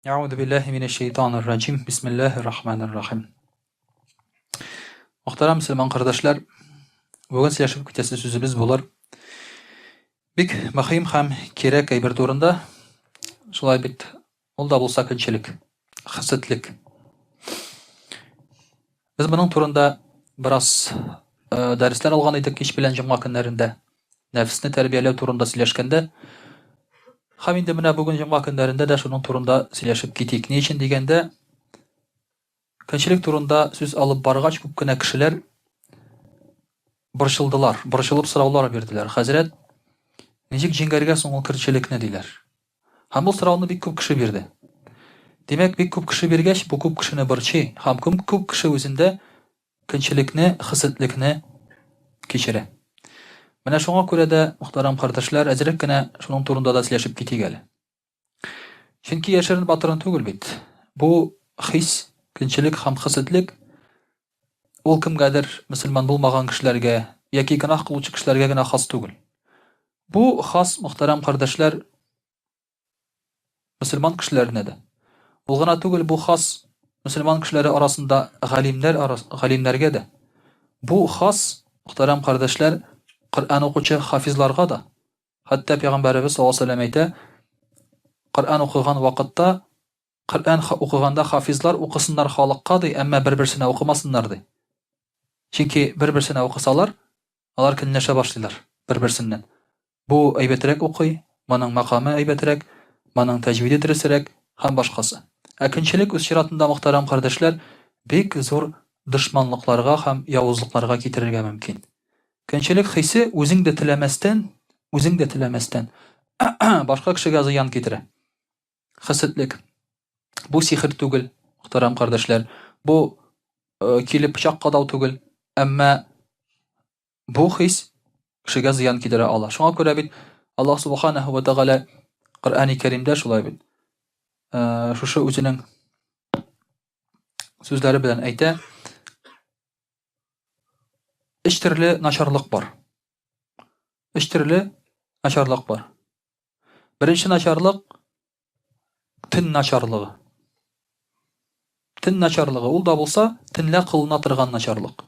Әгъузу биллаһи минәш шәйтанир раҗим. Бисмиллаһир рахманир рахим. Мөхтәрәм мөселман кардәшләр, бүген сөйләшеп китәсе сүзебез булыр. Бик мөһим һәм кирәк әйбер турында. Шулай бит, ул да булса көнчелек, хәсәтлек. Без моның турында бераз э, дәресләр алган идек кич белән җомга көннәрендә. Нәфесне тәрбияләү турында сөйләшкәндә. Һәм инде менә бүген җомга көннәрендә дә шуның турында сөйләшеп китик. Ни өчен дигәндә, көнчелек турында сүз алып баргач, күп кенә кешеләр борчылдылар, борчылып сораулар бирделәр. Хәзрәт, ничек җиңәргә соң ул көнчелекне, диләр. Һәм бу сорауны бик күп кеше бирде. Димәк, бик күп кеше биргәч, бу күп кешене борчый һәм күп кеше үзендә көнчелекне, хәсәтлекне кичерә. Менә шуңа күрә дә, мөхтәрәм кардәшләр, әзрәк кенә шуның турында да сөйләшеп китик әле. Чөнки яшерен батырын түгел бит. Бу хис, көнчелек һәм хәсәтлек ул кемгәдер мөселман булмаган кешеләргә яки гөнаһ кылучы кешеләргә генә хас түгел. Бу хас, мөхтәрәм кардәшләр, мөселман кешеләренә дә. Ул гына түгел, бу хас мөселман кешеләре арасында галимнәр арас, галимнәргә дә. Бу хас, мөхтәрәм кардәшләр, Коръән укучы хафизларга да. Хәтта пәйгамбәребез саллаллаһу алейһи ва сәлләм әйтә, Коръән укыган вакытта, Коръән укыганда хафизлар укысыннар халыкка ди, әмма бер-берсенә укымасыннар ди. Чөнки бер-берсенә укысалар, Алар көнләшә башлыйлар бер-берсеннән. Бу әйбәтрәк укый, моның мәкаме әйбәтрәк, моның тәҗвиде дөресрәк һәм башкасы. Ә көнчелек үз чиратында, мөхтәрәм кардәшләр, бик зур дошманлыкларга һәм явызлыкларга китерергә мөмкин. Көнчелек хисе үзең дә теләмәстән, үзең дә теләмәстән, башка кешегә зыян китерә. Хәсәтлек. Бу сихер түгел, мөхтәрәм кардәшләр. Бу э, килеп пычак кадау түгел, әмма бу хис кешегә зыян китерә ала. Шуңа күрә бит Аллаһ субханаһу ва тәгалә Коръәни Кәримдә шулай бит. Э, шушы үзенең сүзләре белән әйтә. Өч төрле начарлык бар. Өч төрле начарлык бар. Беренче начарлык төн начарлыгы. Төн начарлыгы, ул да булса төнлә кылына торган начарлык.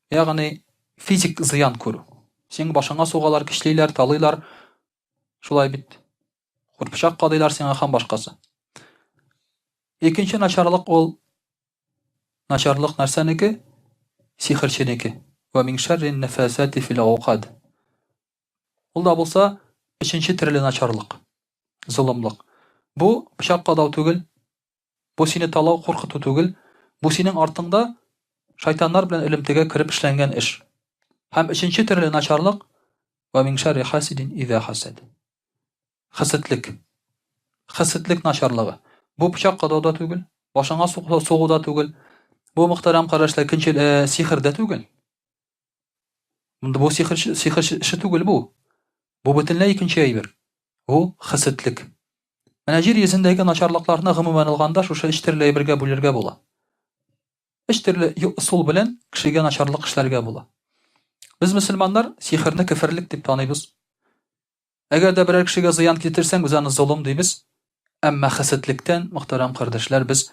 Ягъни физик зыян күрү. Синең башыңа сугалар, көчлиләр, талыйлар. Шулай бит. Курпычак кадыйлар сиңа һәм башкасы. Икенче начарлык ул начарлык нәрсәнеке? Сихерченеке. Ва мин шәррин нафасати фил уқад. Ул да булса, өченче төрле начарлык, золымлык. Бу пычак кадау түгел, бу сине талау, куркыту түгел, бу синең артыңда шайтаннар белән элемтәгә кереп эшләнгән эш. Һәм өченче төрле начарлык, ва мин шәрри хасидин иза хасад. Хәсәтлек. Хәсәтлек начарлыгы. Бу пычак кадау да түгел, башыңа сугу да түгел. Бу мөхтәрәм кардәшләр, көнчел, э, сихер дә түгел. Монда бу сихер сихер эше түгел бу. Бу бөтенләй икенче әйбер. Бу хәсәтлек. Менә җир йөзендәге начарлыкларны гомумән алганда шушы өч төрле әйбергә бүлергә була. Өч төрле ысул белән кешегә начарлык эшләргә була. Без мөселманнар сихерне кеферлек дип таныйбыз. Әгәр дә берәр кешегә зыян китерсәң, без аны золым дибез. Әмма хәсәтлектән, мөхтәрәм кардәшләр, без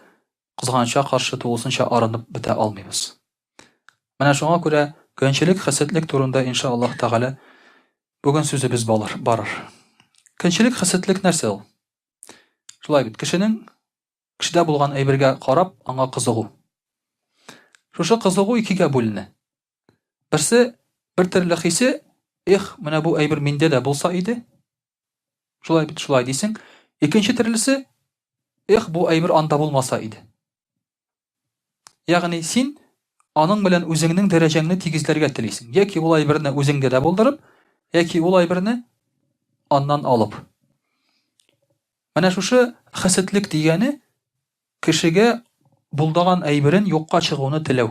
кызганычка каршы тулысынча арынып бетә алмыйбыз. Менә шуңа күрә көнчелек, хәсәтлек турында иншаллаһ тәгалә бүген сүзебез балыр, барыр. Көнчелек, хәсәтлек нәрсә ул? Шулай бит, кешенең кешедә булган әйбергә карап, аңа кызыгу. Шушы кызыгу икегә бүленә. Берсе бер төрле хисе, эх, менә бу әйбер миндә дә булса иде. Шулай бит, шулай дисең. Икенче төрлесе, эх, бу әйбер анда булмаса иде. Ягъни син аның белән үзеңнең дәрәҗәңне тигезләргә телисең. Яки ул әйберне үзеңдә дә булдырып, яки ул әйберне аннан алып. Менә шушы хәсәтлек дигәне кешегә булдаган әйберен юкка чыгуны теләү.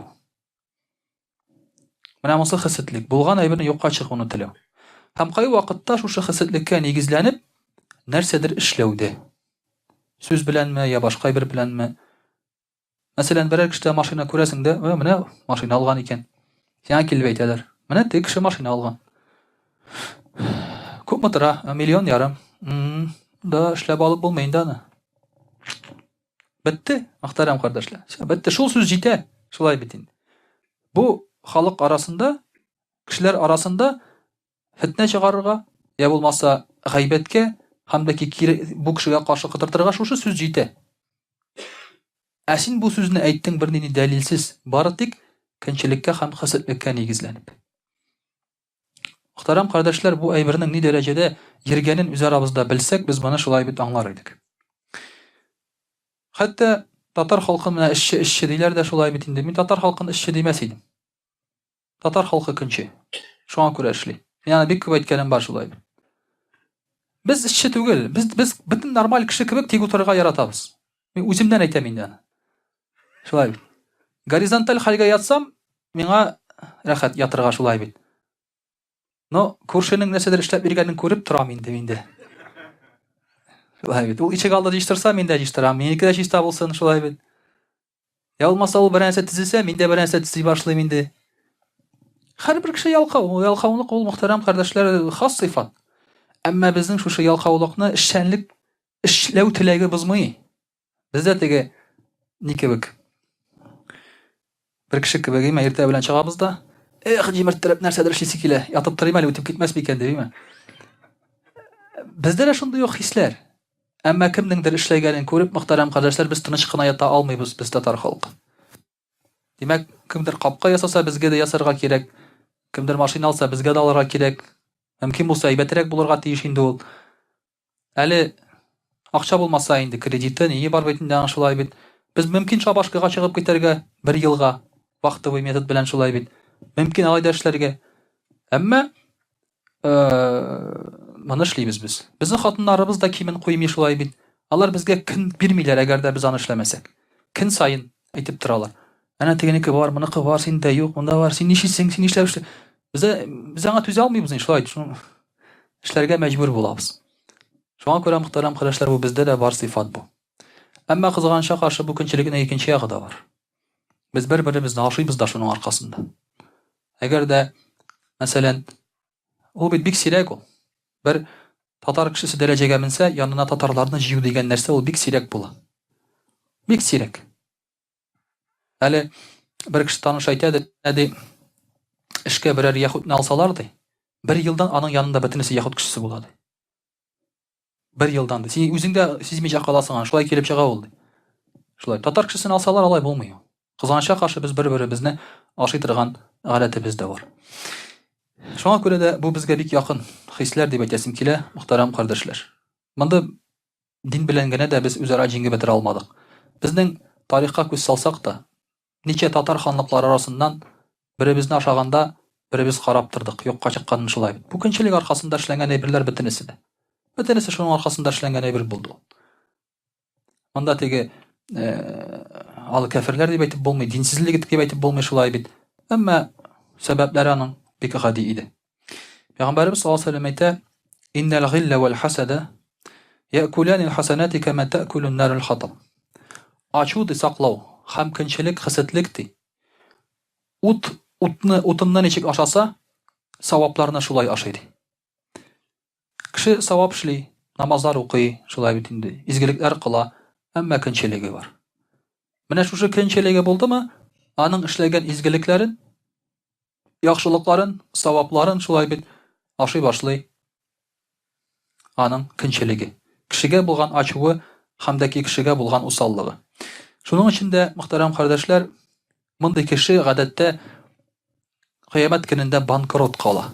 Менә монысы хәсәтлек. Булган әйберне юкка чыгуны теләү. Һәм кай вакытта шушы хәсәтлеккә нигезләнеп нәрсәдер эшләүдә. Сүз беләнме, я башка әйбер беләнме. Мәсәлән, берәр кешедә машина күрәсең дә, «Ә, менә машина алган икән. Сиңа килеп әйтәләр. Менә теге кеше машина алган. Күпме тора? Миллион ярым. Да, эшләп алып булмый инде аны. Бетте, мөхтәрәм кардәшләр. Бетте, шул сүз җитә. Шулай бит инде. Бу халык арасында, кешеләр арасында фетнә чыгарырга, я булмаса гайбәткә һәм дә кире бу кешегә каршы котыртырга шушы сүз җитә. Ә син бу сүзне әйттең бернинди дәлилсез, бары тик көнчелеккә һәм хәсәтлеккә нигезләнеп. Мөхтәрәм кардәшләр, бу әйбернең ни дәрәҗәдә йөргәнен үз арабызда белсәк, без моны шулай бит аңлар идек. Хәтта татар халкын менә эшче эшче диләр дә шулай бит инде. Мин татар халкын эшче димәс идем. Татар халкы көнче. Шуңа күрә эшли. Мин аны бик күп әйткәнем бар шулай бит. Без эшче түгел, без без бөтен нормаль кеше кебек тик утырырга яратабыз. Мин үземнән әйтәм инде аны. Шулай бит. Горизонталь хәлгә ятсам, миңа рәхәт ятырга шулай бит. Но күршенең нәрсәдер эшләп йөргәнен күреп торам инде инде. Шулай бит. Ул ишек алды җыештырса, мин дә җыештырам. Минеке дә чиста булсын, шулай бит. Я булмаса ул бер нәрсә төзесә, мин дә бер нәрсә төзи башлыйм инде. Һәрбер кеше ялкау. Ул ялкаулык ул мөхтәрәм кардәшләр хас сыйфат. Әмма безнең шушы ялкаулыкны эшчәнлек эшләү теләге бозмый. Бездә теге ни кебек бер кеше кебек име, иртә белән чыгабыз да, эх, җимерттереп нәрсәдер эшлисе килә, ятып торыйм әле, үтеп китмәс микән дип, име. Бездә дә шундый ук хисләр. Әмма кемнеңдер эшләгәнен күреп, мөхтәрәм кардәшләр, без тыныч кына ята алмыйбыз, без татар халкы. Димәк, кемдер капка ясаса, безгә дә ясарга кирәк. Кемдер машина алса, безгә дә алырга кирәк. Мөмкин булса, әйбәтрәк булырга тиеш инде ул. Әле акча булмаса инде кредиты, ние бар бит инде аның шулай бит. Без мөмкин шабашкага чыгып китәргә бер елга вахтовый метод белән шулай бит. Мөмкин алай да эшләргә. Әмма моны эшлибез без. Безнең хатыннарыбыз да кимен куймый шулай бит. Алар безгә көн бирмиләр, әгәр дә без аны эшләмәсәк. Көн саен әйтеп торалар. Әнә тегенеке бар, моныкы бар, синдә юк, монда бар, син нишлисең, син нишләп эшлә? Без без аңа түзә алмыйбыз инде шулай. Шуны эшләргә мәҗбүр булабыз. Шуңа күрә, мөхтәрәм кардәшләр, бу бездә дә бар сыйфат бу. Әмма кызганычка каршы бу көнчелекнең икенче ягы да бар. Без бер-беребезне ашыйбыз да шуның аркасында. Әгәр дә, мәсәлән, ул бит бик сирәк ул. Бер татар кешесе дәрәҗәгә менсә, янына татарларны җыю дигән нәрсә ул бик сирәк була. Бик сирәк. Әле бер кеше таныш әйтә, ди, ди, эшкә берәр яһүдне алсалар, ди, бер елдан аның янында бөтенесе яһүд кешесе була, ди. Бер елдан, ди. Син үзең дә сизмичә каласың, аны шулай килеп чыга ул, ди. Шулай. Татар кешесен алсалар, алай булмый. Кызганычка каршы без бер-беребезне ашый торган гадәтебез дә бар. Шуңа күрә дә бу безгә бик якын хисләр дип әйтәсем килә, мөхтәрәм кардәшләр. Монда Дин белән генә дә без үзара җиңеп бетерә алмадык. Безнең тарихка күз салсак та, ничә татар ханлыклары арасыннан беребезне ашаганда, беребез карап тордык, юкка чыкканын шулай бит. Бу көнчелек аркасында эшләнгән әйберләр бөтенесе дә. Бөтенесе шуның аркасында эшләнгән әйбер булды ул. Монда теге э, ал кәферләр дип әйтеп булмый, динсезлек дип әйтеп булмый шулай бит. Әмма сәбәпләре аның бик гади иде. Пәйгамбәребез саллаллаһу алейһи вәсәлләм әйтә: "Иннәл гилля вәл хасада яъкулянил хасанати кама таъкулун нарул хатаб." Ачу ди саклау һәм көнчелек, хәсәтлек ди. Ут утны утынны ничек ашаса, савапларны шулай ашый ди. Кеше савап эшли, намазлар укый, шулай бит инде, изгелекләр кыла, әмма көнчелеге бар. Менә шушы көнчелеге булдымы, аның эшләгән изгелекләрен яхшылыкларын, савапларын шулай бит ашый башлый аның көнчелеге, кешегә булган ачуы һәм дә кешегә булган усаллыгы. Шуның өчен дә, мөхтәрәм кардәшләр, мондый кеше гадәттә кыямәт көнендә банкрот кала.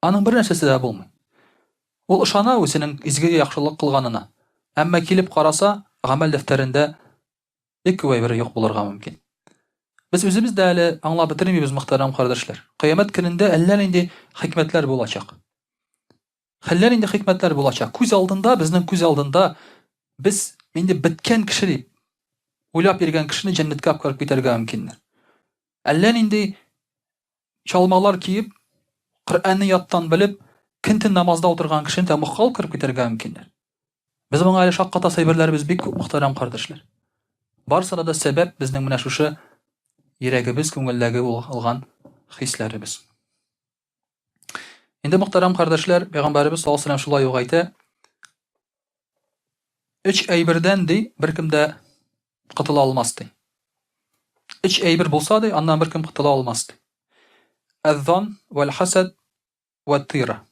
Аның бер нәрсәсе дә булмый. Ул ышана үзенең изге яхшылык кылганына. Әмма килеп караса, гамәл дәфтәрендә Бик күп әйбер юк булырга мөмкин. Без үзебез дә әле аңлап бетермибез, мөхтәрәм кардәшләр. Кыямәт көнендә әллә нинди хикмәтләр булачак. Әллә нинди хикмәтләр булачак. Күз алдында, безнең күз алдында без инде беткән кеше дип уйлап йөргән кешене җәннәткә алып кереп китәргә мөмкиннәр. Әллә нинди чалмалар киеп, Коръәнне яттан белеп, көн-төн намазда утырган кешене тәмугка алып кереп китәргә мөмкиннәр. Без моңа әле шаккатасы әйберләребез бик күп, мөхтәрәм кардәшләр. Барысына да сәбәп безнең менә шушы йөрәгебез, күңелдәге булган хисләребез. Инде мөхтәрәм кардәшләр, пәйгамбәребез саллаллаһу алейһи шулай ук әйтә. Өч әйбердән ди, беркем дә котыла алмас ди. Өч әйбер булса ди, аннан беркем котыла алмас ди. Әз-зан вәл хасад вә тира.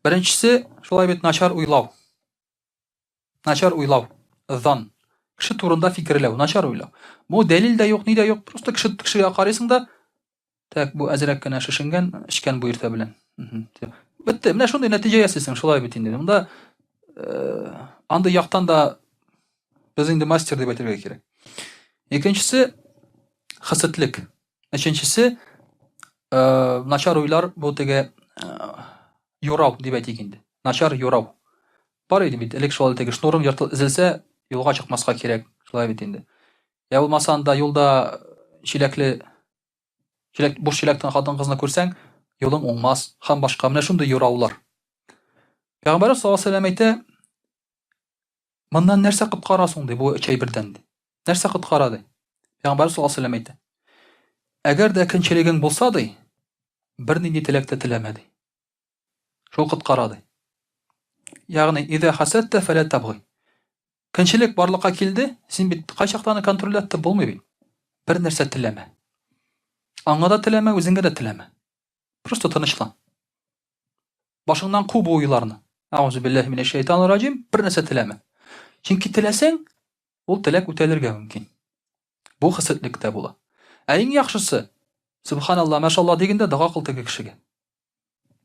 Беренчесе, шулай бит начар уйлау. Начар уйлау, зан. Кеше турында фикерләү, начар уйлау. Бу дәлил дә юк, ни дә юк. Просто кеше кешегә карыйсың да, так, бу әзрәк кенә шешенгән, эчкән бу иртә белән. Бетте. Менә шундый нәтиҗә ясыйсың, шулай бит инде. Монда э, андый яктан да без инде мастер дип әйтергә кирәк. Икенчесе хәсәтлек. Өченчесе э, начар уйлар, бу теге э, юрау дип әйтик инде. Начар юрау. Бар иде бит, элек шулай теге шнурың ертыл өзелсә, юлга чыкмаска кирәк, шулай бит инде. Я булмаса анда юлда чиләкле чиләк буш чиләктән хатын-кызны күрсәң, юлың уңмас һәм башка менә шундый юраулар. Пәйгамбәрбез саллаллаһу алейһи вәсәлләм әйтә, моннан нәрсә коткара соң ди бу өч әйбердән ди. Нәрсә коткара ди? Пәйгамбәрбез саллаллаһу алейһи вәсәлләм әйтә. Әгәр дә көнчелегең булса ди, бернинди теләк тә теләмә ди. Шул коткара ди. Ягъни, иза хасадта фәлә табгый. Көнчелек барлыкка килде, син бит кайчакта аны контрольдә тотып булмый бит. Бер нәрсә теләмә. Аңа да теләмә, үзеңгә дә теләмә. Просто тынычлан. Башыңнан ку бу уйларны. Аузу биллаһи минәш шайтанир раҗим, бер нәрсә теләмә. Чөнки теләсәң, ул теләк үтәлергә мөмкин. Бу хәсәтлек тә була. Ә иң яхшысы, субханалла, машалла дигәндә дога кыл теге кешегә.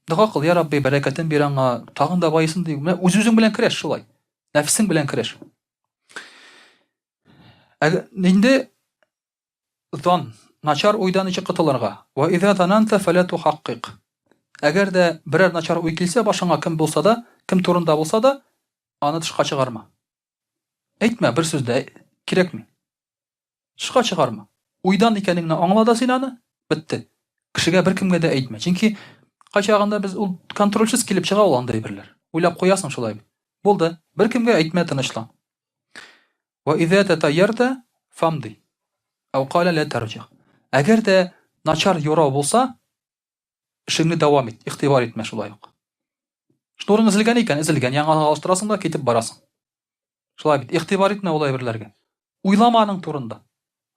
Дога кыл, я Рабби, бәрәкәтен бир аңа, тагын да байысын ди. Менә үз-үзең белән көрәш шулай. Нәфесең белән көрәш. Ә инде зан, начар уйдан ничек котылырга? Ва иза зананта фала тухаккик. Әгәр дә берәр начар уй килсә башыңа кем булса да, кем турында булса да, аны тышка чыгарма. Әйтмә бер сүз дә кирәкми. Тышка чыгарма. Уйдан икәнеңне аңла да син аны, бетте. Кешегә беркемгә дә әйтмә. Чөнки кайчагында без ул контрольсез килеп чыга ул андый әйберләр. Уйлап куясың шулай бит. Булды. Беркемгә әйтмә, тынычлан. Ва иза татаярта фамди. Ау кала ла тарҗи. Әгәр дә начар юрау булса, эшеңне дәвам ит, игътибар итмә шулай ук. Шнурың өзелгән икән, өзелгән, яңа алыштырасың да китеп барасың. Шулай бит, игътибар итмә ул әйберләргә. Уйлама аның турында.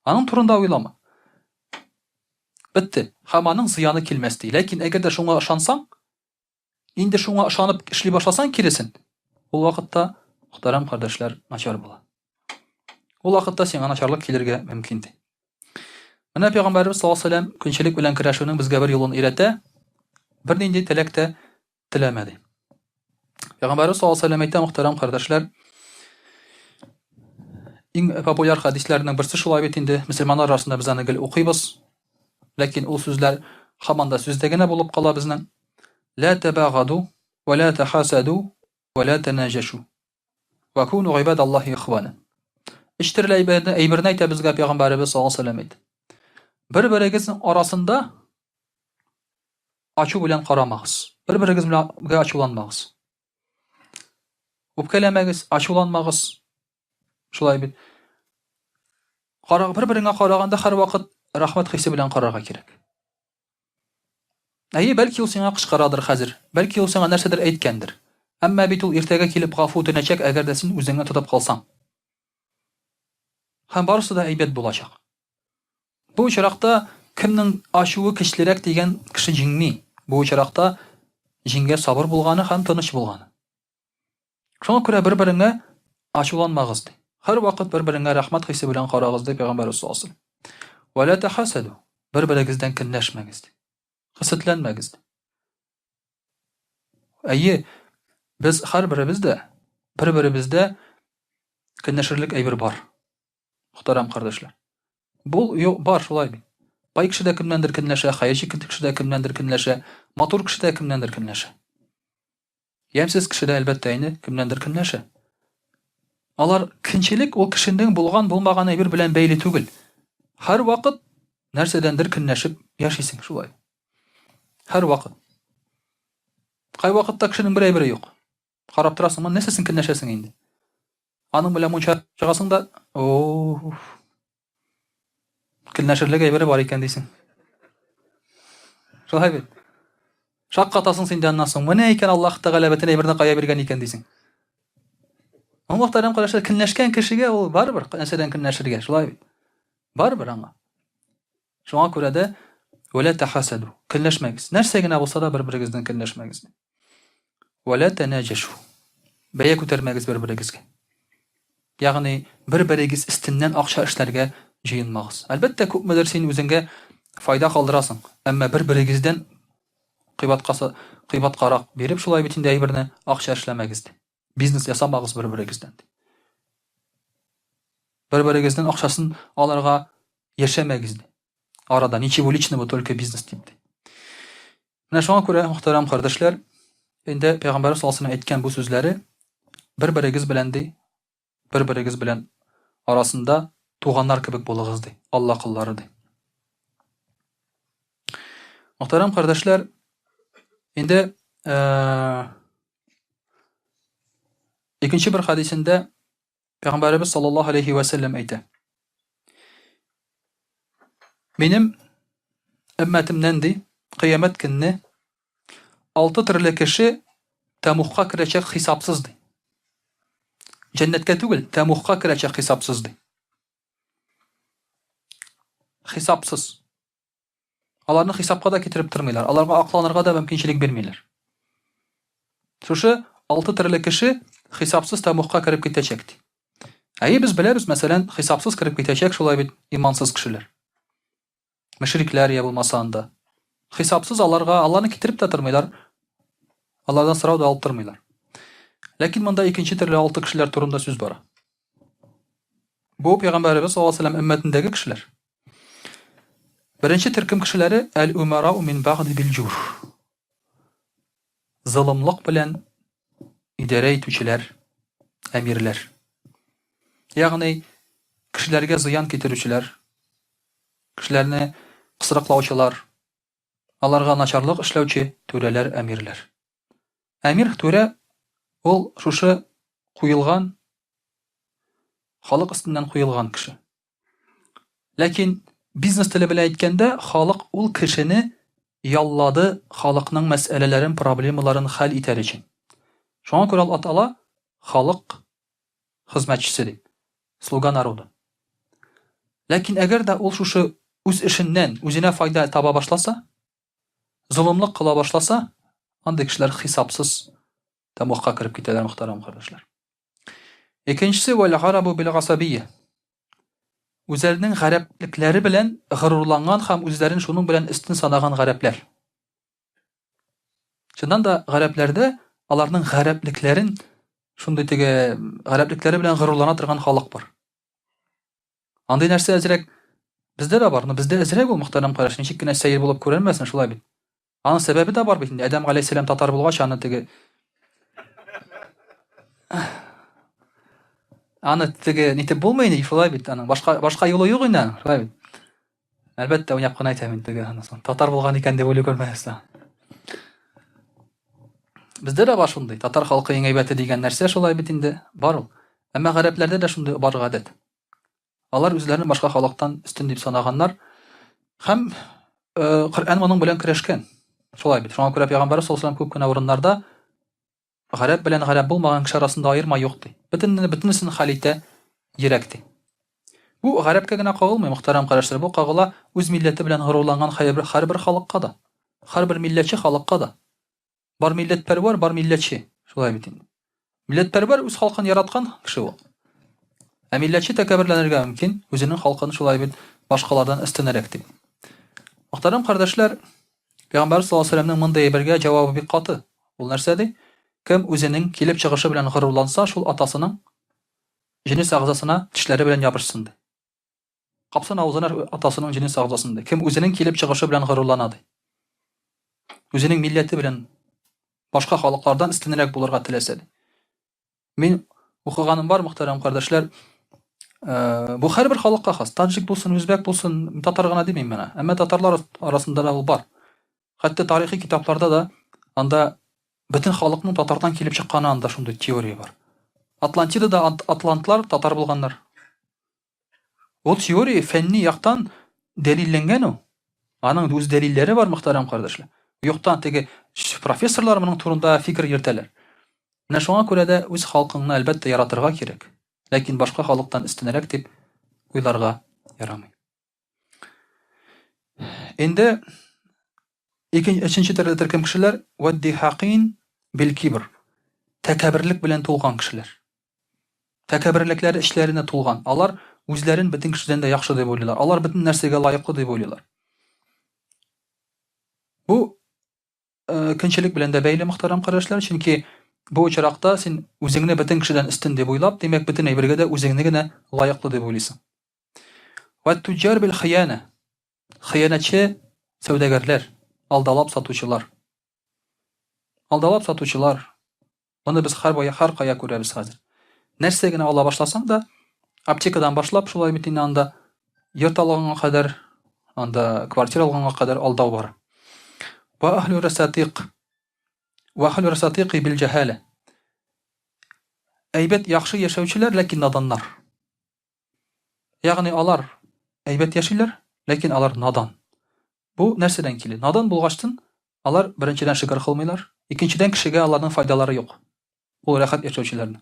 Аның турында уйлама. Бетте. Һәм аның зыяны килмәс ди. Ләкин әгәр дә шуңа ышансаң, инде шуңа ышанып эшли башласаң киресен, ул вакытта, мөхтәрәм кардәшләр, начар була. Ул вакытта сиңа начарлык килергә мөмкин ди. Менә пәйгамбәребез саллаллаһу алейһи ва сәлләм көнчелек белән көрәшүнең безгә бер юлын өйрәтә. Бернинди теләк тә теләмә ди. Пәйгамбәребез саллаллаһу алейһи ва сәлләм әйтә, мөхтәрәм кардәшләр, иң популяр хәдисләрнең берсе шулай бит инде, мөселманнар арасында без аны гел укыйбыз. Ләкин ул сүзләр һаман да сүздә генә булып кала безнең. Ла табагаду ва ла тахасаду ва ла танаҗашу. Ва куну гыйбадаллаһи ихвана. Өч төрле әйберне, әйберне әйтә безгә пәйгамбәребез саллаллаһу алейһи ва сәлләм әйтә. Бер-берегезнең арасында ачу белән карамагыз. Бер-берегез белән ачуланмагыз. Үпкәләмәгез, ачуланмагыз. Шулай бит. Кара, бер-береңә караганда һәрвакыт рәхмәт хисе белән карарга кирәк. Әйе, бәлки ул сиңа кычкырадыр хәзер, бәлки ул сиңа нәрсәдер әйткәндер. Әмма бит ул иртәгә килеп гафу үтенәчәк, әгәр дә син үзеңне тотып калсаң. Һәм барысы да әйбәт булачак. Бу очракта кемнең ачуы көчлерәк дигән кеше җиңми. Бу очракта җиңгә сабыр булганы һәм тыныч булганы. Шуңа күрә бер-береңә ачуланмагыз ди. Һәрвакыт бер-береңә рәхмәт хисе белән карагыз ди Пәйгамбәрбез саллаллаһу алейһи ва сәлләм. Ва ла тахасаду. Бер-берегездән көнләшмәгез ди. Хәсәтләнмәгез ди. Әйе, без һәрберебез дә бер-беребездә көнләшерлек әйбер бар. Мөхтәрәм кардәшләр. Бу юк, бар шулай бит. Бай кеше дә кемнәндер көнләшә, хәерче кеше дә кемнәндер көнләшә, матур кеше дә кемнәндер көнләшә. Ямьсез кеше дә, әлбәттә инде, кемнәндер көнләшә. Алар көнчелек ул кешенең булган булмаган әйбер белән бәйле түгел. Һәрвакыт нәрсәдәндер көнләшеп яшисең шулай. Һәрвакыт. Кайвакытта кешенең бер әйбере юк. Карап торасың, моны нәрсәсен көнләшәсең инде? Аның белән мунча чыгасың да, о, көнләшерлек әйбере бар икән дисең. Шулай бит. Шаккатасың син дә аннан соң. Менә икән Аллаһ Тәгалә бөтен әйберне кая биргән икән дисең. Мөхтәрәм кардәшләр, көнләшкән кешегә ул барыбер нәрсәдән көнләшергә, шулай бит. Барыбер аңа. Шуңа күрә дә вәлә тәхәсәду, көнләшмәгез. Нәрсә генә булса да бер-берегездән көнләшмәгез. Вәлә тәнәҗәшу. Бәя күтәрмәгез бер-берегезгә. Ягъни бер-берегез өстеннән акча эшләргә җыенмагыз. Әлбәттә, күпмедер син үзеңгә файда калдырасың, әмма бер-берегездән кыйбатка кыйбаткарак биреп шулай бит инде әйберне акча эшләмәгез ди. Бизнес ясамагыз бер-берегездән. Бер-берегезнең акчасын алырга яшәмәгез ди. Арада ничего личного, только бизнес дип ди. Менә шуңа күрә, мөхтәрәм кардәшләр, инде Пәйгамбәрбез саллаллаһу алейһи әйткән бу сүзләре бер-берегез белән ди, бер-берегез белән арасында туганнар кебек булыгыз ди, Алла коллары ди. Мөхтәрәм кардәшләр, инде э, икенче бер хәдисендә Пәйгамбәребез саллаллаһу алейхи вә сәлләм әйтә. Минем өммәтемнән ди, кыямәт көнне алты төрле кеше тәмухка керәчәк хисапсыз ди. Җәннәткә түгел, тәмухка керәчәк хисапсыз ди. Хисапсыз. Аларны хисапка да китереп тормыйлар, аларга акланырга да мөмкинчелек бирмиләр. Шушы алты төрле кеше хисапсыз тәмугка кереп китәчәк ди. Әйе, без беләбез, мәсәлән, хисапсыз кереп китәчәк шулай бит имансыз кешеләр. Мөшрикләр я булмаса анда. Хисапсыз аларга, аларны китереп тә тормыйлар. Алардан сорау да алып тормыйлар. Ләкин монда икенче төрле алты кешеләр турында сүз бара. Бу пәйгамбәребез саллаллаһу алейһи ва сәлләм өммәтендәге кешеләр. Беренче төркем кешеләре әл-умарау мин бәгъди билҗур. Золымлык белән идарә итүчеләр, әмирләр. Ягъни кешеләргә зыян китерүчеләр, кешеләрне кысрыклаучылар, аларга начарлык эшләүче түрәләр, әмирләр. Әмир түрә ул шушы куелган халык өстеннән куелган кеше. Ләкин бизнес теле белән әйткәндә, халык ул кешене яллады халыкның мәсьәләләрен, проблемаларын хәл итәр өчен. Шуңа күрә ул атала халык хезмәтчесе дип, слуга народа. Ләкин әгәр дә ул шушы үз эшеннән үзенә файда таба башласа, золымлык кыла башласа, андый кешеләр хисапсыз тәмугка кереп китәләр, мөхтәрәм кардәшләр. Икенчесе вәл гарабу бил гасабия. Үзләренең гарәплекләре белән горурланган һәм үзләрен шуның белән өстен санаган гарәпләр. Чыннан да гарәпләрдә аларның гарәплекләрен шундый теге гарәплекләре белән горурлана торган халык бар. Андый нәрсә әзрәк бездә дә бар, но бездә әзрәк ул, мөхтәрәм караш, ничек кенә сәер булып күренмәсен, шулай бит. Аның сәбәбе дә бар бит инде. Адәм галәйһиссәлам татар булгач, аны теге Аны теге нитеп булмый инде, шулай бит аның. Башка башка юлы юк инде аның, шулай бит. Әлбәттә, уйнап кына әйтәм инде теге аны. Татар булган икән дип уйлый күрмәгез. Бездә дә бар шундый. Татар халкы иң әйбәте дигән нәрсә шулай бит инде, бар ул. Әмма гарәпләрдә дә шундый бар гадәт. Алар үзләрен башка халыктан өстен дип санаганнар. Һәм э, Коръән моның белән көрәшкән. Шулай бит. Шуңа күрә Пәйгамбәр саллаллаһу алейһи күп кенә урыннарда гарәп белән гарәп булмаган кеше арасында аерма юк ди. Бөтенне бөтенесен хәл итә йөрәк ди. Бу гарәпкә генә кагылмый, мөхтәрәм кардәшләр, бу кагыла үз милләте белән горурланган һәрбер һәрбер халыкка да, һәрбер милләтче халыкка да. Бар милләтпәрвәр, бар милләтче. Шулай бит инде. Милләтпәрвәр үз халкын яраткан кеше ул. Ә милләтче тәкәбберләнергә мөмкин, үзенең халкын шулай бит башкалардан өстенрәк дип. Мөхтәрәм кардәшләр, Пәйгамбәр саллаллаһу алейһи вәсәлләмнең мондый әйбергә җавабы бик каты. Ул нәрсә ди? Кем үзенең килеп чыгышы белән горурланса, шул атасының җенес әгъзасына тешләре белән ябышсын ди. Капсын авызына атасының җенес әгъзасын ди. Кем үзенең килеп чыгышы белән горурлана ди. Үзенең милләте белән башка халыклардан өстенрәк булырга теләсә ди. Мин укыганым бар, мөхтәрәм кардәшләр, э, бу һәрбер халыкка хас. Таджик булсын, үзбәк булсын, татар гына димим менә. Әмма татарлар арасында да ул бар. Хәтта тарихи китапларда да анда бөтен халыкның татардан килеп чыкканы анда шундый теория бар. Атлантидада атлантлар татар булганнар. Ул теория фәнни яктан дәлилләнгән ул. Аның үз дәлилләре бар, мөхтәрәм кардәшләр. Юктан теге профессорлар моның турында фикер йөртәләр. Менә шуңа күрә дә үз халкыңны, әлбәттә, яратырга кирәк, ләкин башка халыктан өстенрәк дип уйларга ярамый. Инде икенче, өченче төрле төркем кешеләр ваддихакин бил кибр. Тәкәбберлек белән тулган кешеләр. Тәкәбберлекләре эчләренә тулган. Алар үзләрен бөтен кешедән дә яхшы дип уйлыйлар. Алар бөтен нәрсәгә лаеклы дип уйлыйлар. Бу көнчелек белән дә бәйле, мөхтәрәм кардәшләр, чөнки бу очракта син үзеңне бөтен кешедән өстен дип уйлап, димәк, бөтен әйбергә дә үзеңне генә лаеклы дип уйлыйсың. Вә туҗар бил хыяна. Хыянәтче сәүдәгәрләр, алдалап сатучылар. Алдалап сатучылар. Моны без һәр бая, һәр кая күрәбез хәзер. Нәрсә генә ала башласаң да, аптекадан башлап, шулай бит инде анда йорт алганга кадәр, анда квартира алганга кадәр алдау бар. Ва ахлю расатиq. Ва ахлю расатиqи бил җәһалә. Әйбәт, яхшы яшәүчеләр, ләкин наданнар. Ягъни алар әйбәт яшиләр, ләкин алар надан. Бу нәрсәдән килә? Надан булгачтын, алар беренчедән шөкер кылмыйлар, икенчедән кешегә аларның файдалары юк. Ул рәхәт яшәүчеләрнең.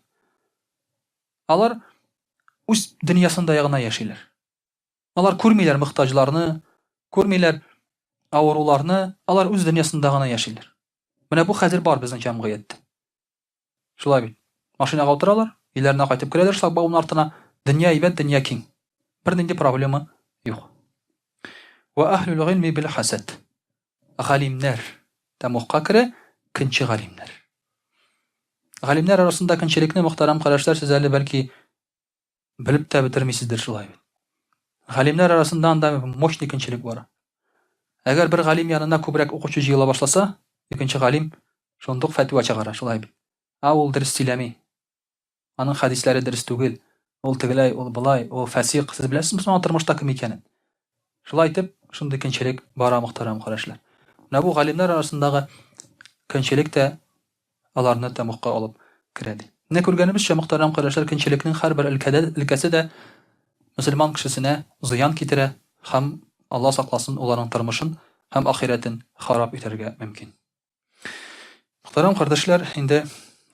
Алар үз дөньясында гына яшиләр. Алар күрмиләр мохтаҗларны, күрмиләр авыруларны, алар үз дөньясында гына яшиләр. Менә бу хәзер бар безнең җәмгыятьтә. Шулай бит. Машинага утыралар, өйләренә кайтып керәләр шлагбаум артына. Дөнья әйбәт, дөнья киң. Бернинди проблема юк. Ва әһлүл гыйльми бил хасад. Галимнәр тәмугка керә, көнче галимнәр. Галимнәр арасында көнчелекне, мөхтәрәм кардәшләр, сез әле бәлки Белеп тә бетермисездер шулай бит. Галимнәр арасында анда мощный көнчелек бар. Әгәр бер галим янына күбрәк укучы җыела башласа, икенче галим шундук фәтва чыгара, шулай бит. Ә ул дөрес сөйләми. Аның хәдисләре дөрес түгел. Ул тегеләй, ул болай, ул фәсыйк. Сез беләсезме соң тормышта кем икәнен? Шулай итеп, шундый көнчелек бара, мөхтәрәм карәшләр. Менә бу галимнәр арасындагы көнчелек тә аларны тәмугка алып керә ди. Менә күргәнебезчә, мөхтәрәм кардәшләр, көнчелекнең һәрбер өлкәдә, өлкәсе дә мөселман кешесенә зыян китерә һәм, Алла сакласын, ул аның тормышын һәм ахирәтен харап итәргә мөмкин. Мөхтәрәм кардәшләр, инде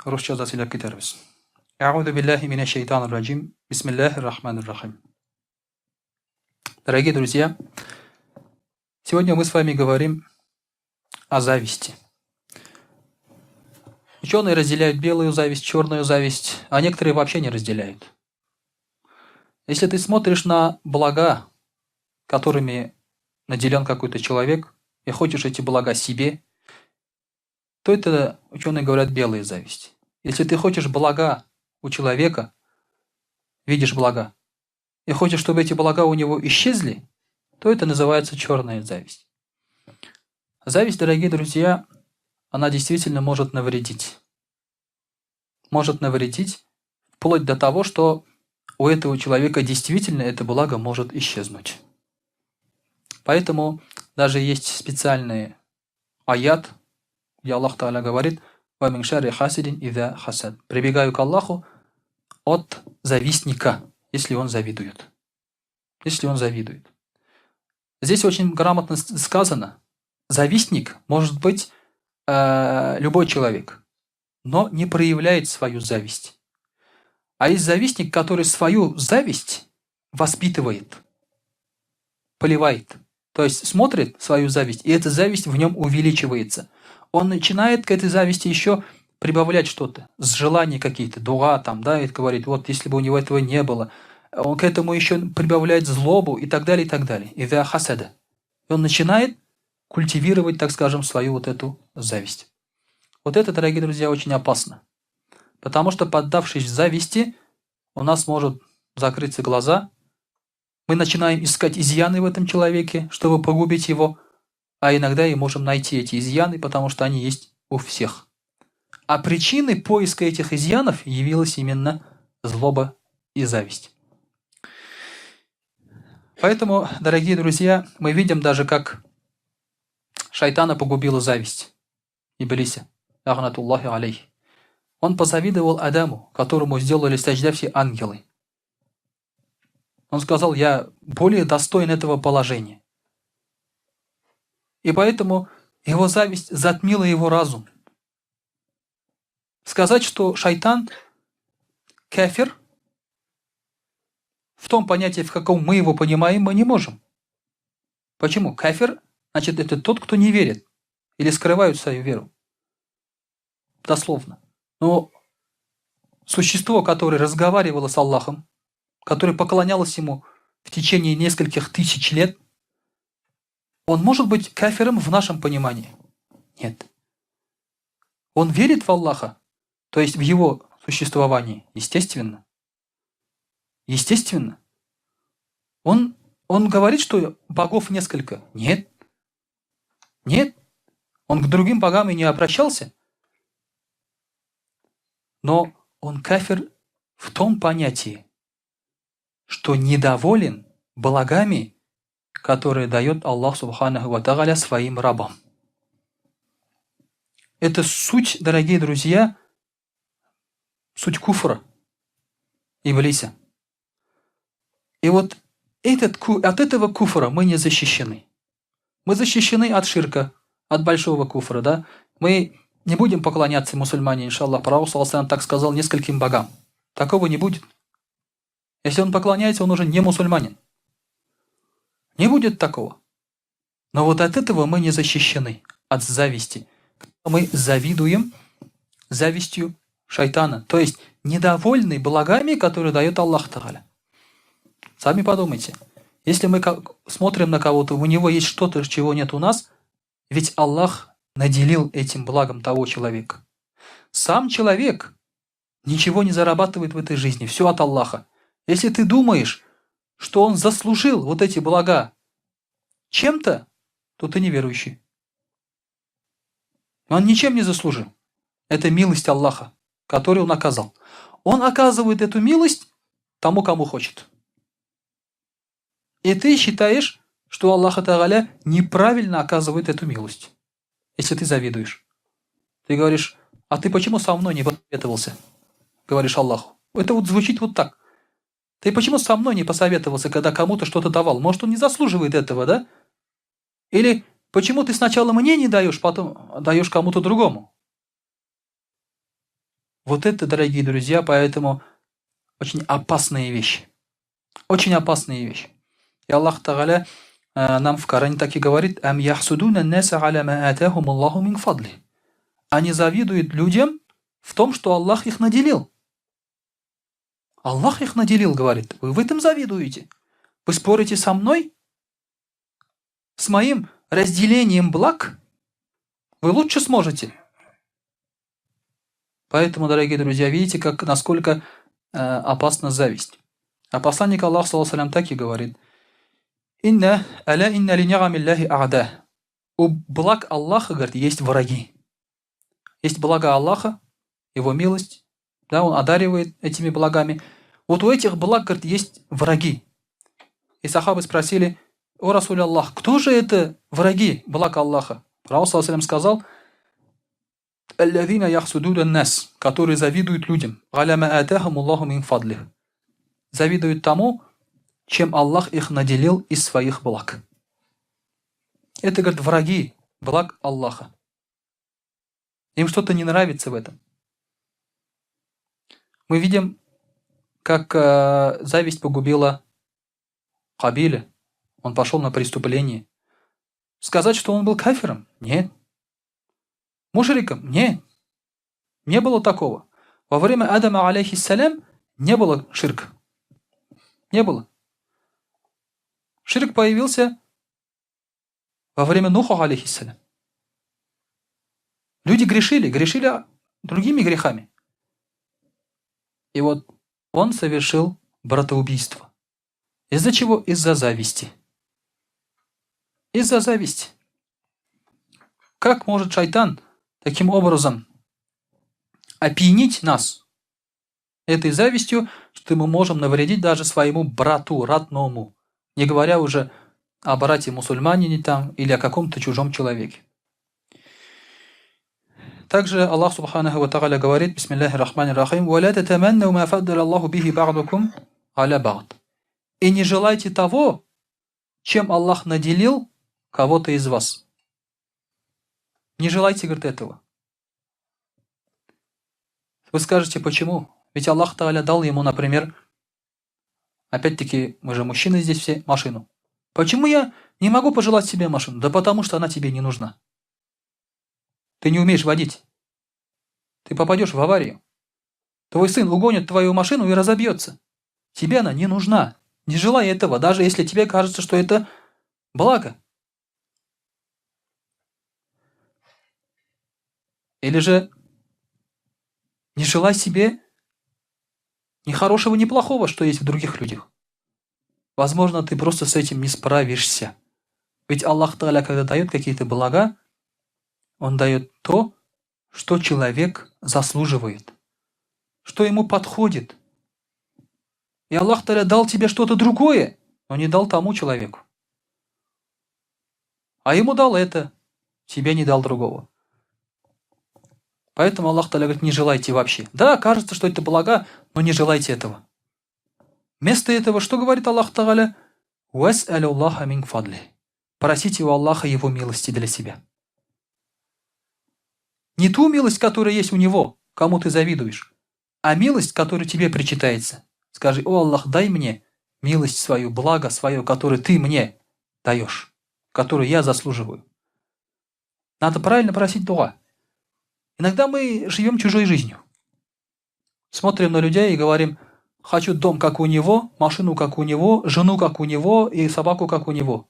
русча да сөйләп китәрбез. Әгъузу биллаһи минәш шәйтанир раҗим. Бисмиллаһир рахманир рахим. Дорогие друзья, сегодня мы с вами говорим о зависти. Ученые разделяют белую зависть, черную зависть, а некоторые вообще не разделяют. Если ты смотришь на блага, которыми наделен какой-то человек, и хочешь эти блага себе, то это, ученые говорят, белая зависть. Если ты хочешь блага у человека, видишь блага, и хочешь, чтобы эти блага у него исчезли, то это называется черная зависть. Зависть, дорогие друзья, она действительно может навредить. Может навредить вплоть до того, что у этого человека действительно это благо может исчезнуть. Поэтому даже есть специальный аят, где Аллах Тааля говорит: «Ва мин шарри хасидин иза хасад». Прибегаю к Аллаху от завистника, если он завидует. Если он завидует. Здесь очень грамотно сказано. Завистник может быть любой человек, но не проявляет свою зависть. А есть завистник, который свою зависть воспитывает, поливает. То есть смотрит свою зависть, и эта зависть в нем увеличивается. Он начинает к этой зависти еще прибавлять что-то, с желаний какие-то, дуа там, да, и говорит, вот если бы у него этого не было. Он к этому еще прибавляет злобу и так далее, и так далее. إذا حسد. И он начинает культивировать, так скажем, свою вот эту зависть. Вот это, дорогие друзья, очень опасно. Потому что, поддавшись зависти, у нас может закрыться глаза, мы начинаем искать изъяны в этом человеке, чтобы погубить его, а иногда и можем найти эти изъяны, потому что они есть у всех. А причиной поиска этих изъянов явилась именно злоба и зависть. Поэтому, дорогие друзья, мы видим даже, как шайтана погубила зависть. Иблиса, لعنة الله عليه. Он позавидовал Адаму, которому сделали сажда все ангелы. Он сказал, я более достоин этого положения. И поэтому его зависть затмила его разум. Сказать, что шайтан кафир, в том понятии, в каком мы его понимаем, мы не можем. Почему? Кафир, значит, это тот, кто не верит или скрывает свою веру. Дословно. Но существо, которое разговаривало с Аллахом, которое поклонялось ему в течение нескольких тысяч лет, он может быть кафиром в нашем понимании? Нет. Он верит в Аллаха, то есть в его существовании, естественно. Естественно. Он говорит, что богов несколько. Нет. Нет. Он к другим богам и не обращался. Но он кафир в том понятии, что недоволен благами, которые дает Аллах Субханаху Ва Тааля своим рабам. Это суть, дорогие друзья, суть куфра, Иблиса. И вот от этого куфра мы не защищены. Мы защищены от ширка, от большого куфра, да? Мы не будем поклоняться мусульмане, иншаллах. Пророк, саллаллаху, так сказал нескольким богам. Такого не будет. Если он поклоняется, он уже не мусульманин. Не будет такого. Но вот от этого мы не защищены, от зависти. Мы завидуем завистью шайтана, то есть недовольны благами, которые дает Аллах Тагаля. Сами подумайте. Если мы смотрим на кого-то, у него есть что-то, чего нет у нас, ведь Аллах наделил этим благом того человека. Сам человек ничего не зарабатывает в этой жизни, все от Аллаха. Если ты думаешь, что он заслужил вот эти блага чем-то, то ты неверующий. Он ничем не заслужил. Это милость Аллаха, которую он оказал. Он оказывает эту милость тому, кому хочет. И ты считаешь, что Аллах Тагаля неправильно оказывает эту милость, если ты завидуешь. Ты говоришь, а ты почему со мной не посоветовался? Говоришь Аллаху. Это вот звучит вот так. Ты почему со мной не посоветовался, когда кому-то что-то давал? Может, он не заслуживает этого, да? Или почему ты сначала мне не даешь, потом даешь кому-то другому? Вот это, дорогие друзья, поэтому очень опасные вещи. Очень опасные вещи. И Аллах Тагаля нам в Коране так и говорит: «Ам яхсудуна наса аля ма атахум Аллаху мин фадли». Они завидуют людям в том, что Аллах их наделил. Аллах их наделил, говорит. Вы в этом завидуете. Вы спорите со мной? С моим разделением благ? Вы лучше сможете. Поэтому, дорогие друзья, видите, насколько опасна зависть. А посланник Аллаха, саллаллаху алейхи так и говорит. Инна аля инна ли ни'амиллахи а'да. У благ Аллаха, говорит, есть враги. Есть блага Аллаха, его милость, да, он одаривает этими благами. Вот у этих благ, говорит, есть враги. И сахабы спросили, о Расуль Аллах, кто же это враги благ Аллаха? Пророк, саллаллаху алейхи сказал, «Аллазина яхсудуна нас», которые завидуют людям. «Аля ма атахум Аллаху мин фадлих». Завидуют тому, чем Аллах их наделил из своих благ. Это, говорит, враги благ Аллаха. Им что-то не нравится в этом. Мы видим, как зависть погубила Кабиля. Он пошел на преступление. Сказать, что он был кафиром? Нет. Мушриком? Нет. Не было такого. Во время Адама, алейхиссалям, не было ширка. Не было. Ширк появился во время Нуха, алейхиссалям. Люди грешили, грешили другими грехами. И вот он совершил братоубийство. Из-за чего? Из-за зависти. Из-за зависти. Как может шайтан таким образом опьянить нас этой завистью, что мы можем навредить даже своему брату, родному, не говоря уже о брате-мусульманине там или о каком-то чужом человеке. Также Аллах Субханаху ва Тааля говорит, бисмиллахи рахмани рахим, «Ва ля татаманнау ма фаддаля Аллаху бихи ба'дукум аля ба'д». И не желайте того, чем Аллах наделил кого-то из вас. Не желайте, говорит, этого. Вы скажете, почему? Ведь Аллах Тааля дал ему, например, опять-таки, мы же мужчины здесь все, машину. Почему я не могу пожелать себе машину? Да потому что она тебе не нужна. Ты не умеешь водить. Ты попадешь в аварию. Твой сын угонит твою машину и разобьется. Тебе она не нужна. Не желай этого, даже если тебе кажется, что это благо. Или же не желай себе ни хорошего, ни плохого, что есть в других людях. Возможно, ты просто с этим не справишься. Ведь Аллах Тааля, когда дает какие-то блага, Он дает то, что человек заслуживает, что ему подходит. И Аллах Тааля дал тебе что-то другое, но не дал тому человеку. А ему дал это, тебе не дал другого. Поэтому Аллах Тааля говорит, не желайте вообще. Да, кажется, что это блага, но не желайте этого. Вместо этого, что говорит Аллах Тааля? «Вас'алю мин фадли». Просите у Аллаха Его милости для себя. Не ту милость, которая есть у него, кому ты завидуешь, а милость, которая тебе причитается. Скажи, о Аллах, дай мне милость свою, благо свое, которое ты мне даешь, которую я заслуживаю. Надо правильно просить дуа. Иногда мы живем чужой жизнью. Смотрим на людей и говорим, хочу дом, как у него, машину, как у него, жену, как у него, и собаку, как у него.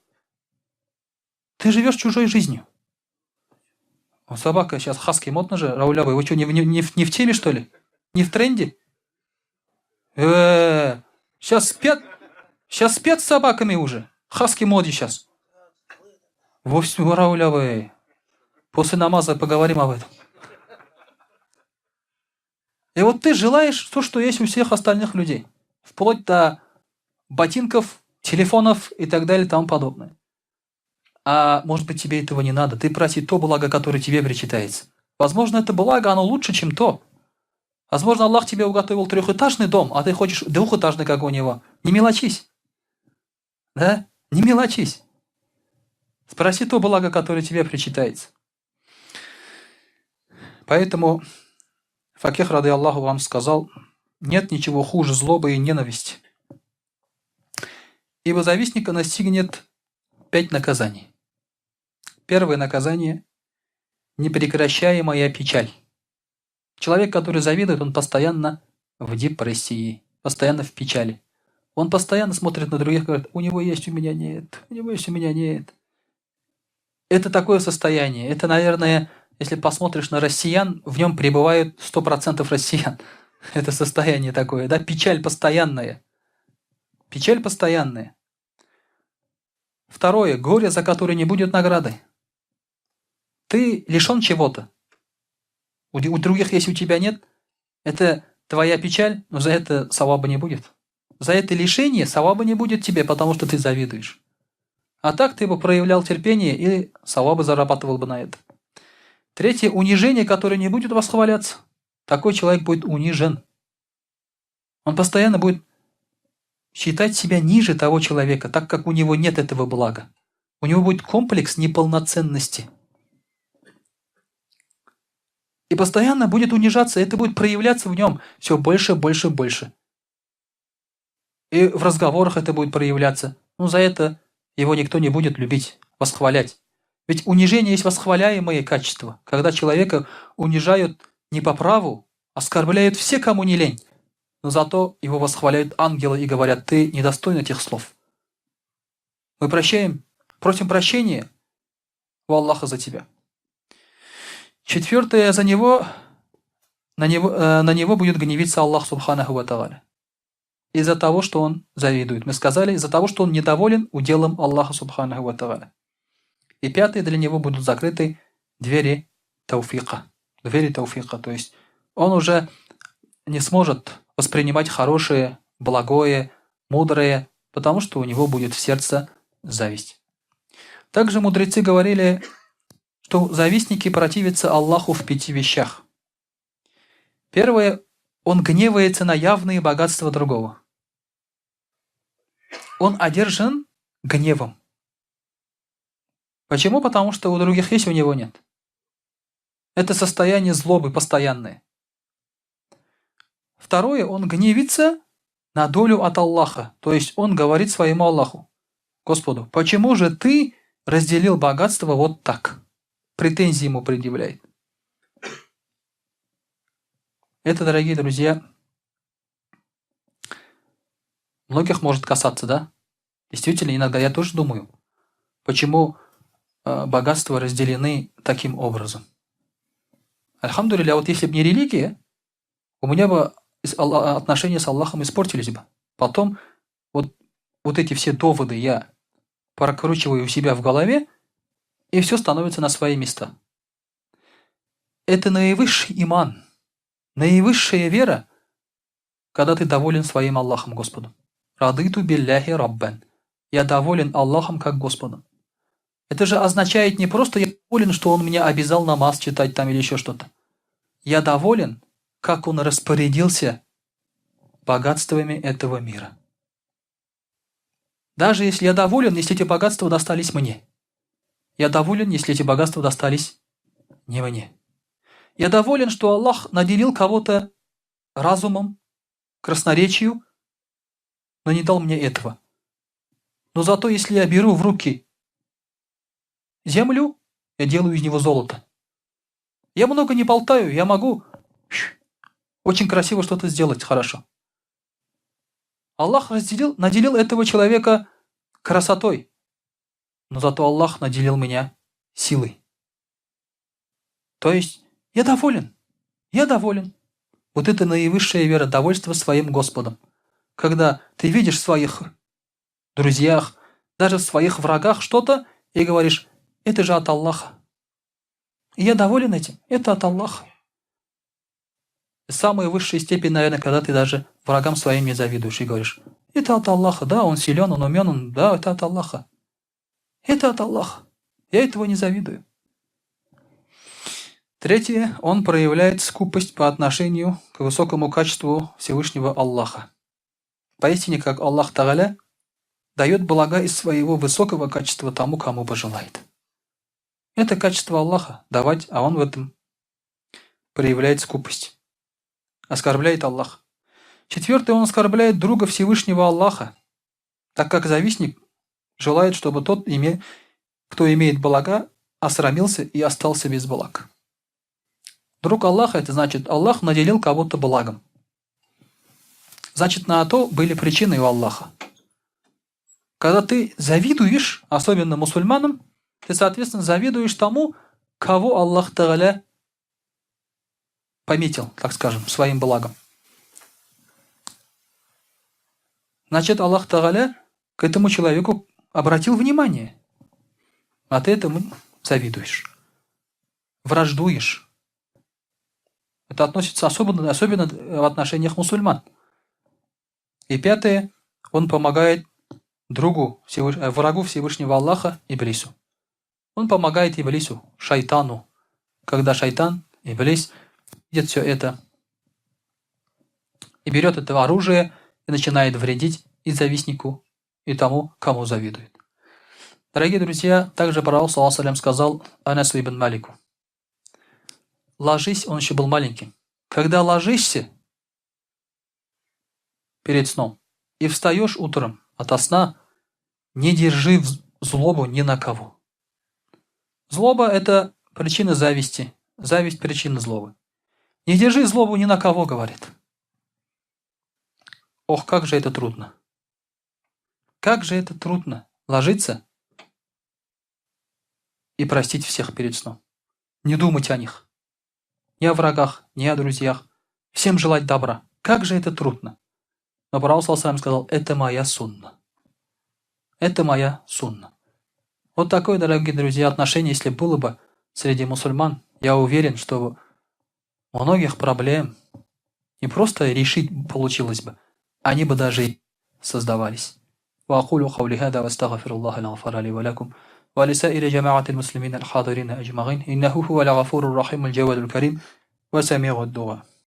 Ты живешь чужой жизнью. О, собака сейчас хаски модно же, Рауля, вы что, не в теме, что ли? Не в тренде? Сейчас спят, сейчас спят с собаками уже. Хаски моде сейчас. Вовсе, Рауля, вы. После намаза поговорим об этом. И вот ты желаешь то, что есть у всех остальных людей. Вплоть до ботинков, телефонов и так далее и тому подобное. А может быть, тебе этого не надо. Ты проси то благо, которое тебе причитается. Возможно, это благо, оно лучше, чем то. Возможно, Аллах тебе уготовил трехэтажный дом, а ты хочешь двухэтажный, как у него. Не мелочись. Да? Не мелочись. Спроси то благо, которое тебе причитается. Поэтому Факих, рады Аллаху, вам сказал, нет ничего хуже злобы и ненависти. Ибо завистника настигнет 5 наказаний. Первое наказание – непрекращаемая печаль. Человек, который завидует, он постоянно в депрессии, постоянно в печали. Он постоянно смотрит на других и говорит, у него есть, у меня нет, у него есть, у меня нет. Это такое состояние. Это, наверное, если посмотришь на россиян, в нем пребывают 100% россиян. Это состояние такое, да, печаль постоянная. Печаль постоянная. Второе, горе, за которое не будет награды. Ты лишен чего-то. У других есть, у тебя нет. Это твоя печаль, но за это саваба не будет. За это лишение саваба не будет тебе, потому что ты завидуешь. А так ты бы проявлял терпение и савабы зарабатывал бы на это. Третье, унижение, которое не будет восхваляться. Такой человек будет унижен. Он постоянно будет считать себя ниже того человека, так как у него нет этого блага. У него будет комплекс неполноценности. И постоянно будет унижаться, это будет проявляться в нем все больше, больше, больше. И в разговорах это будет проявляться. Ну, за это его никто не будет любить, восхвалять. Ведь унижение есть восхваляемое качество. Когда человека унижают не по праву, оскорбляют все, кому не лень, но зато его восхваляют ангелы и говорят, ты недостоин этих слов. Мы прощаем, просим прощения у Аллаха за тебя. Четвертое, за него, на него будет гневиться Аллах Субханаху ва Тааля. Из-за того, что он завидует. Мы сказали, из-за того, что он недоволен уделом Аллаха Субханаху ва Тааля. И пятое, для него будут закрыты двери тауфика. Двери тауфика. То есть он уже не сможет воспринимать хорошее, благое, мудрое, потому что у него будет в сердце зависть. Также мудрецы говорили, что завистники противятся Аллаху в 5 вещах. Первое, он гневается на явные богатства другого. Он одержан гневом. Почему? Потому что у других есть, у него нет. Это состояние злобы постоянное. Второе, он гневится на долю от Аллаха. То есть он говорит своему Аллаху, Господу, почему же ты разделил богатство вот так? Претензии ему предъявляет. Это, дорогие друзья, многих может касаться, да? Действительно, иногда я тоже думаю, почему богатства разделены таким образом. Альхамдулилля, вот если бы не религия, у меня бы отношения с Аллахом испортились бы. Потом вот эти все доводы я прокручиваю у себя в голове, и все становится на свои места. Это наивысший иман, наивысшая вера, когда ты доволен своим Аллахом Господом. Радыту билляхи раббан. Я доволен Аллахом как Господом. Это же означает не просто я доволен, что Он меня обязал намаз читать там или еще что-то. Я доволен, как Он распорядился богатствами этого мира. Даже если я доволен, если эти богатства достались мне. Я доволен, если эти богатства достались не мне. Я доволен, что Аллах наделил кого-то разумом, красноречию, но не дал мне этого. Но зато, если я беру в руки землю, я делаю из него золото. Я много не болтаю, я могу очень красиво что-то сделать хорошо. Аллах наделил этого человека красотой, но зато Аллах наделил меня силой. То есть я доволен, я доволен. Вот это наивысшая вера, довольство своим Господом. Когда ты видишь в своих друзьях, даже в своих врагах что-то, и говоришь, это же от Аллаха. И я доволен этим, это от Аллаха. Самая высшая степень, наверное, когда ты даже врагам своим не завидуешь и говоришь, это от Аллаха, да, он силен, он умен, он, да, это от Аллаха. Это от Аллаха. Я этого не завидую. Третье, он проявляет скупость по отношению к высокому качеству Всевышнего Аллаха. Поистине, как Аллах Тагаля дает блага из своего высокого качества тому, кому пожелает. Это качество Аллаха – давать, а он в этом проявляет скупость. Оскорбляет Аллаха. Четвертое, он оскорбляет друга Всевышнего Аллаха, так как завистник желает, чтобы тот, кто имеет блага, осрамился и остался без благ. Друг Аллаха – это значит, Аллах наделил кого-то благом. Значит, на то были причины у Аллаха. Когда ты завидуешь, особенно мусульманам, ты, соответственно, завидуешь тому, кого Аллах Тагаля пометил, так скажем, своим благом. Значит, Аллах Тагаля к этому человеку обратил внимание, а ты этому завидуешь, враждуешь. Это относится особенно в отношениях мусульман. И пятое, он помогает врагу Всевышнего Аллаха, Иблису. Он помогает Иблису, шайтану. Когда шайтан, Иблис, видит все это и берет это оружие и начинает вредить и завистнику, и тому, кому завидует. Дорогие друзья, также пророк, саллаллаху алейхи ва саллям, сказал Анасу ибн Малику: ложись, он еще был маленьким. Когда ложишься перед сном и встаешь утром ото сна, не держи злобу ни на кого. Злоба – это причина зависти. Зависть – причина злобы. Не держи злобу ни на кого, говорит. Ох, как же это трудно. Как же это трудно ложиться и простить всех перед сном. Не думать о них. Ни о врагах, ни о друзьях. Всем желать добра. Как же это трудно. Но пророк, саллаллаху алейхи ва саллям, сказал, это моя сунна. Это моя сунна. Вот такое, дорогие друзья, отношение, если было бы среди мусульман, я уверен, что многих проблем не просто решить получилось бы, они бы даже и создавались. وأقول قولي هذا واستغفر الله الغفار لي ولكم ولسائر جماعة المسلمين الحاضرين أجمعين إنه هو الغفور الرحيم الجواد الكريم وسميع الدعاء.